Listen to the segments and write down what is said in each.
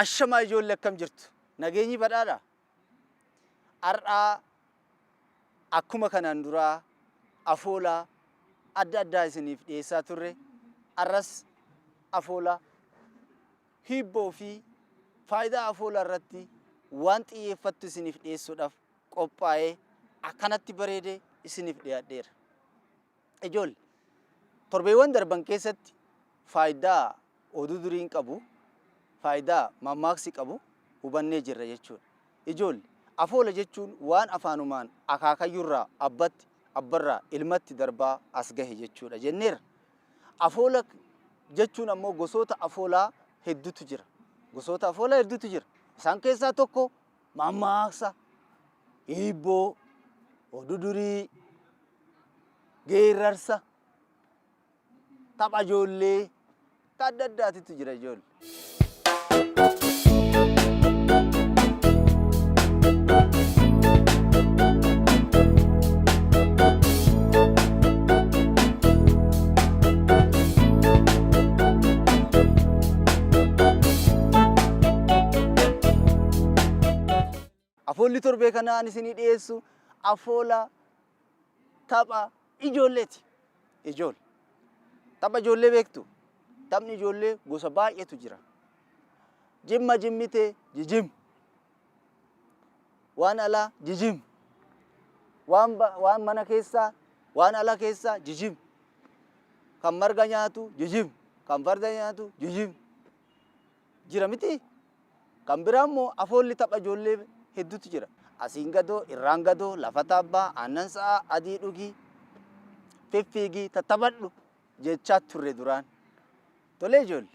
Ashamaa ijoollee akkam jirtu? Nageenyi badhaadha? Har'aa akkuma kanaan duraa afoola adda addaa isiniif dhiyeessaa turre har'as afoola hiibboo fi faayidaa afoolaa irratti waan xiyyeeffattu isiniif dhiyeessuudhaaf qophaa'ee akkanatti bareedee isiniif dhiyaadheera. Ijoolle, torbeewwan darban keessatti faayidaa oduu duriin qabu, faayidaa mammaaksi qabu hubannee jirra jechuudha. Ijoolle, afoola jechuun waan afaanumaan akaakayyurraa abbatti, abbarraa ilmatti darbaa as gahe jechuudha jenneerra. Afoola jechuun ammoo gosoota afoolaa hedduutu jira. Gosoota afoolaa hedduutu jira. Isaan keessaa tokko mammaaksa, hiibboo, oduu durii, geerrarsa, tapha ijoollee ka adda addaatitu jira ijoolle. Afoolli torbee kanaa ani isinii dhiyeessu afoola tapha ijoolleeti. Ijoolle. Tapha ijoollee beektu? Taphni ijoollee gosa baay'eetu jira. Jimma jimmitee jijim. Waan alaa jijim. Waan, waan mana keessaa, waan ala keessaa jijim. Kan marga nyaatu jijim. Kan farda nyaatu jijim. Jira miti? Kan biraa immoo afoolli tapha ijoollee hedduutu jira. Asiin gadoo, irraan gadoo, lafa taabbaa, aannan sa'aa, adii dhugi, fiffiigi, tattaphadhu jechaa turre duraan. Tolee ijoolle.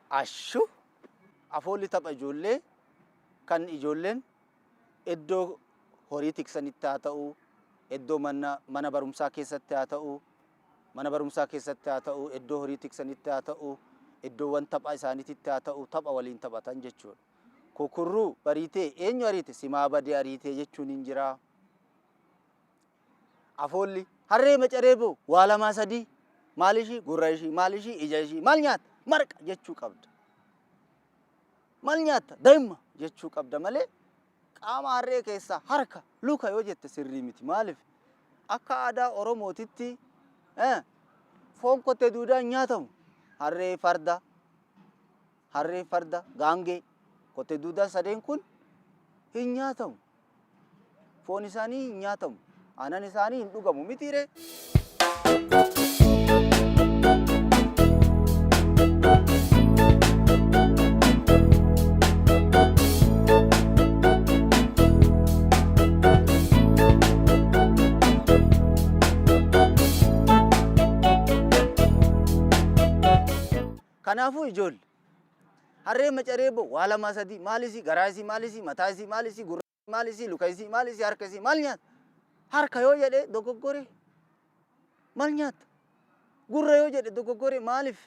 Ashu! Afoolli tapha ijoollee kan ijoolleen iddoo horii tiksanitti haa ta'u, iddoo mana, mana barumsaa keessatti haa ta'u, mana barumsaa keessatti haa ta'u, iddoo horii tiksanitti haa ta'u, iddoowwan tapha isaaniititti haa ta'u, tapha waliin taphatan jechuudha. Kukurruu bariitee eenyu ariite? Simaa badee ariitee jechuun hin jira. Afoolli harree macaree boo waa lamaa sadii maal ishii gurra ishii maal ishii ija ishii maal nyaatta marqa jechuu qabda. Maal nyaatta daa'imma jechuu qabda malee qaama harree keessaa harka luka yoo jette sirrii miti. Maaliif? Akka aadaa Oromootitti foon kottee duudaa hin nyaatamu. Harree farda, harree farda, gaangee, kottee duudaa sadeen kun hin nyaatamu. Foon isaanii hin nyaatamu. Aanan isaanii hin dhugamu mitiiree? Kanaafuu ijoolle harree macaree boo waa lamaa sadii maal isii garaa isii maal isii mataa isii maal isii gurra maal isii luka isii maal isii harka isii maal nyaata harka yoo jedhe dogoggore maal nyaata gurra yoo jedhe dogoggore maaliif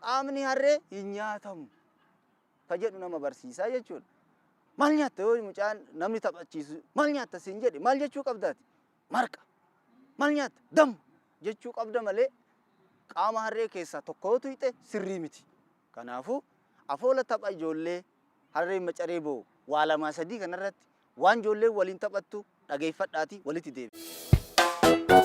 qaamni harree hin nyaatamu ka jedhu nama barsiisaa jechuudha. Maal nyaatta yoo mucaan namni taphachiisu maal nyaatta siin jedhe maal jechuu qabdaati? Marqa. Maal nyaatta? Damma jechuu qabda malee qaama harree keessaa tokko yoo tuyxe sirrii miti. Kanaafuu afoola tapha ijoollee harreen macaree boo'u waa lamaa sadii kanarratti waan ijoolleen waliin taphattu dhageeffadhaatii walitti deebi'a.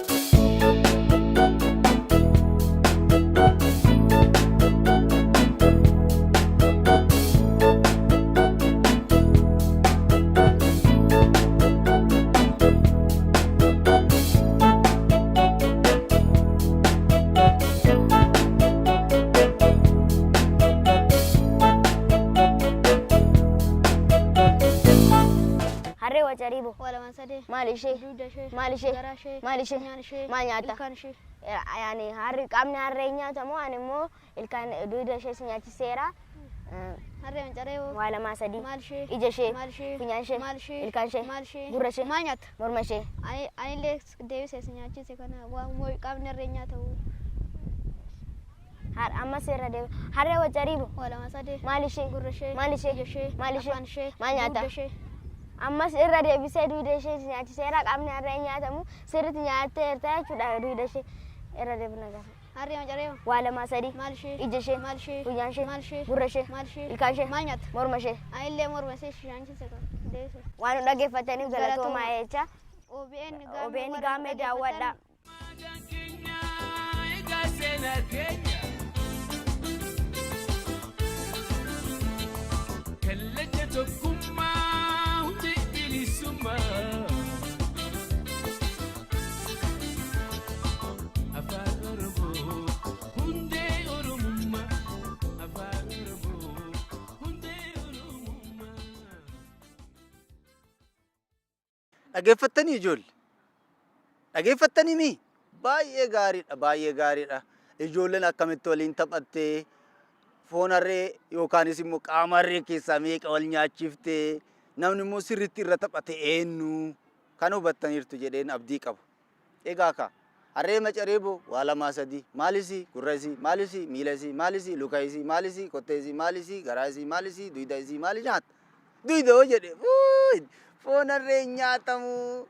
Harree wacarii bo. Waa lamaan sadee. Maal ishee? Dugda ishee. Maal ishee? Garaa ishee. Maal ishee? Funyaan ishee. Maal nyaatta? Ilkaan ishee. Yaani harri qaamni harree hin nyaatamu ani immoo ilkaan dugda ishee si nyaachiseera. Harree mancaree hoo? Waa lamaa sadii. Maal ishee? Ija ishee. Maal ishee? Funyaan ishee. Maal ishee? Ilkaan ishee. Maal ishee? Gurra ishee. Maal nyaatta? Morma ishee. Ani anillee deebisee si nyaachise kana waa moo qaamni harree hin nyaatamu. Har ammas irra deebi. Harree wacarii bo. Waa lamaa sadee. Maal ishee? Gurra ishee. Maal ishee? Ija ishee. Maal ishee? Afaan ishee. Maal nyaatta? Dugda ishee. Ammas irra deebisee dugda ishee si nyaachiseera qaamni harree hin nyaatamu sirriitti nyaatteerta jechuudha dugda ishee. Irra deebina gaafa. Harree macaree Waa lamaa sadii. Maal ishee? Ija ishee. Maal ishee? Funyaan ishee. Maal ishee? Gurra ishee. Maal ishee? Ilkaan ishee. Maal nyaata? Morma ishee. Anillee morma ishee nyaachise kana. Deebise. Waan nu dhaggeeffataniif galatoomaa jecha. OBN Gaammee OBN warra Gaammee daawwadhaa. Aadaan keenya egaa seenaa keenya. Kallacha tokkummaa hundee bilisummaa. Afaan Oromoo hundee Oromummaa. Afaan Oromoo hundee Oromummaa. Dhageeffattanii ijoolle? Dhageeffattanii mii? Baay'ee gaariidha, baay'ee gaariidha. Ijoolleen akkamitti waliin taphattee foon harree yookaanis immoo qaama harree keessaa meeqa wal nyaachiftee namni immoo sirriitti irra taphate eenyu kan hubattaniirtu jedheen abdii qaba. Egaa kaa harree macaree boo waa lamaa sadii maalisii gurra isii maalisii miila isii maalisii luka isii maalisii kottee isii maalisii garaa isii maalisii duyda isii maali nyaata. Duyda hoo jedhe foon harree hin nyaatamu.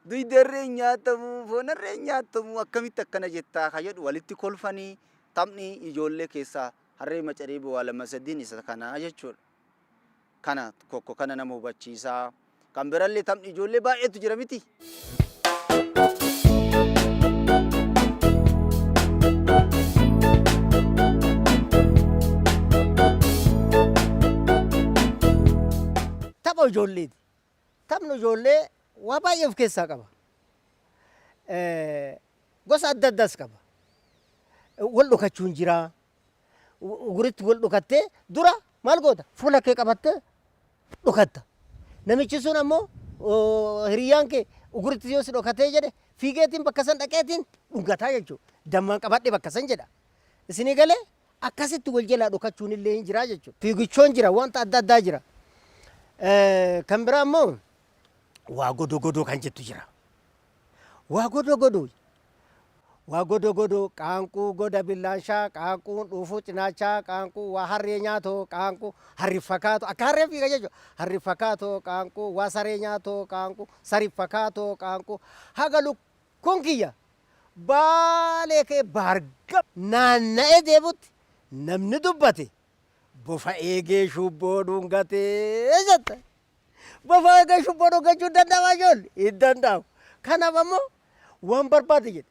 Duyda harree hin nyaatamu foon harree hin nyaatamu akkamitti akkana jettaa ka jedhu walitti kolfanii taphni ijoollee keessaa harree macaree boo waa lama sadiin isa kanaa jechuudha. Kana tokko kana nama hubachiisaa. Kan birallee taphni ijoollee baay'eetu jira miti. Tapha ijoolleeti. Taphni ijoollee waa baay'ee of keessaa qaba. Gosa adda addaas qaba. Wal dhokachuun jira. Uguritti wal dhokattee dura maal goota? Fuula kee qabattee dhokatta. Namichi sun ammoo hiriyyaan kee uguritti yoo si dhokatee jedhe fiigeetiin bakka san dhaqeetiin dhungataa jechuudha. Dammaan qabadhe bakka san jedha. Isinii galee akkasitti wal jalaa dhokachuun illee hin jira jechuudha. Fiigichoon jira wanta adda addaa jira. Kan biraa immoo waa godoo godoo kan jettu jira. Waa godoo godoo waa godoo godoo qaanquu goda billaanshaa qaanquun dhuufuu cinaachaa qaanquu waa harree nyaatoo qaanquu harri fakkaatoo akka harree fiiga jechuudha. Harri fakkaatoo qaanquu waa saree nyaatoo qaanquu sari fakkaatoo qaanquu haga lukkuun kiyya baalee kee baarga naanna'ee deebutti namni dubbate bofa eegee shubboo dhungatee jetta. Bofa eegee shubboo dhungachuu hin danda'amaa ijoollee? Hin danda'amu. Kanaaf ammoo waan barbaade jedhe.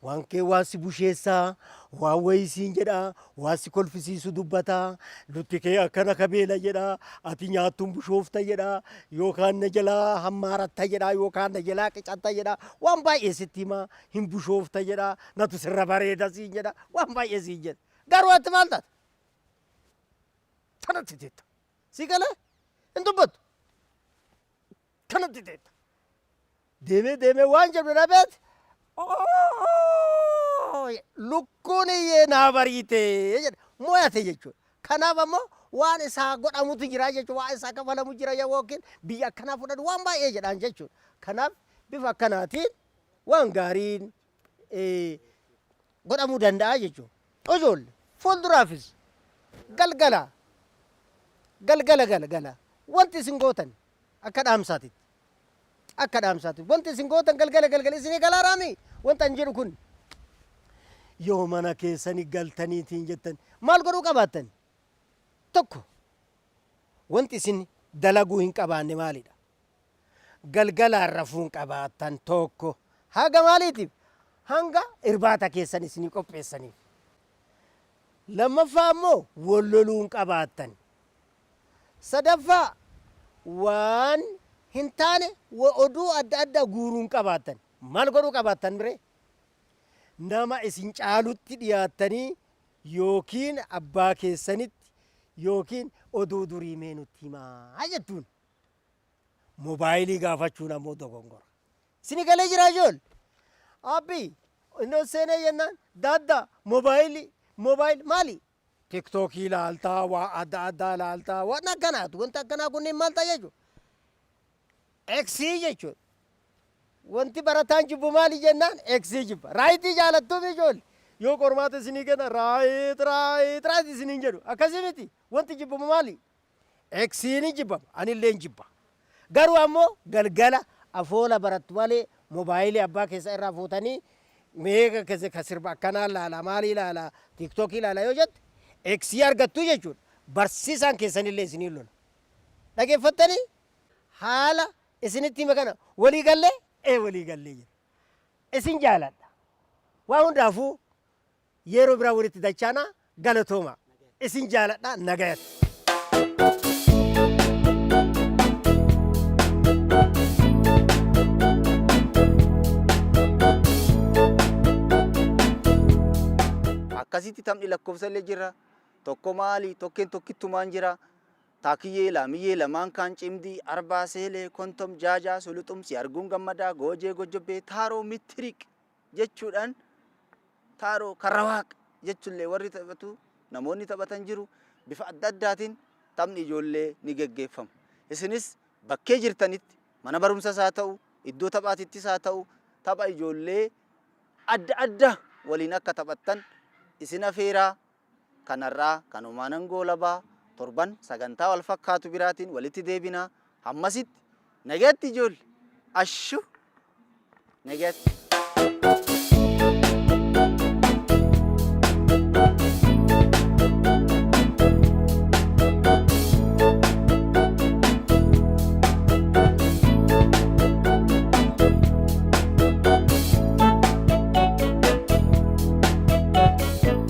Waan kee waan si busheessaa, waan wayii siin jedhaa, waan si kolfisiisu dubbataa, lutti kee akkana kabeela jedhaa, ati nyaattuun bushoofta jedhaa, yookaan na jalaa hammaaratta jedhaa, yookaan na jalaa qicatta jedhaa, waan baay'ee sitti himaa, hin bushoofta jedhaa, natu sirra bareeda siin jedha, waan baay'ee siin jedha. Garuu ati maal taata? Kanatti teetta. Si galee? Hin dubbattu. Kanatti teetta. Deemee deemee waan jedhu dhabeet lukkuun iyyee naa bariite jedhe mo'ate jechuudha. Kanaaf ammoo waan isaa godhamutu jira jechuudha. Waan isaa kafalamu jira yookiin biyya akkanaa fudhatu waan baay'ee jedhaan jechuudha. Kanaaf bifa akkanaatiin waan gaariin godhamuu danda'a jechuudha. Ijoollee fuulduraafis galgala galgala galgala wanti isin gootan akka dhaamsaatitti akka dhaamsaatitti wanti isin gootan galgala galgala isinii galaaraami wanta an jedhu kun yoo mana keessanii galtaniitiin jettan maal godhuu qabaattan tokko wanti isin dalaguu hin qabaanne maalidha? Galgalaan rafuu hin qabaattan tokko haga maaliitiif hanga irbaata keessan isinii qopheessaniif. Lammaffaa ammoo wal loluu hin qabaattan. Sadaffaa waan hin taane oduu adda addaa guuruu hin qabaattan. Maal godhuu qabaattan miree? Nama isin caalutti dhiyaattanii yookiin abbaa keessanitti yookiin oduu durii mee nutti himaa jettuun. Mobaayilii gaafachuun ammoo dogongora. Isini galee jiraa ijoollee? Abbii innoo seenee jennaan daaddaa mobaayilii mobaayil maali? Tiktookii ilaaltaa waa adda addaa ilaaltaa waan akkanaatu wanti akkanaa kunneen maal ta'a jechuudha? Eksii jechuudha. Wanti barataan jibbu maali jennaan eksii jibba. Raayitii jaalattuuf ijoollee. Yoo qormaata isinii kennan right right right isiniin jedhu akkasii miti. Wanti jibbamu maali? Eksiin hin jibbama. Anillee hin jibba. Garuu ammoo galgala afoola barattu malee mobaayilii abbaa keessa irraa fuutanii Meeqa keessa ka sirba akkanaa laala maalii laala tiiktookii laala yoo jette eksii argattu jechuudha. Barsiisaan keessanillee isinii lola. Dhageeffattanii haala isinitti hime kana walii gallee ee walii gallee jira. Isin jaaladha. Waa hundaafuu yeroo biraa walitti dachaanaa galatooma. Isin jaaladha nagayatti. Akkasitti taphni lakkoofsa illee jira. Tokko maali? Tokkeen tokkittumaan jira. Taakiyyee, laamiyyee, lamaan kaan cimdii, arbaa, seelee, kontom, jaajaa, suluxum, si arguun gammadaa, goojee, gojjobbee, taaroo, mittiriq jechuudhaan taaroo, karrawaaq jechuullee warri taphatu namoonni taphatan jiru. Bifa adda addaatiin taphni ijoollee ni geggeeffama. Isinis bakkee jirtanitti mana barumsas haa ta'u, iddoo taphaatittis haa ta'u, tapha ijoollee adda adda waliin akka taphattan isin afeeraa. Kanarraa kanumaanan goolabaa torban sagantaa wal fakkaatu biraatiin walitti deebina. Hammasitti nagayatti ijoolle. Ashu! Nagayatti.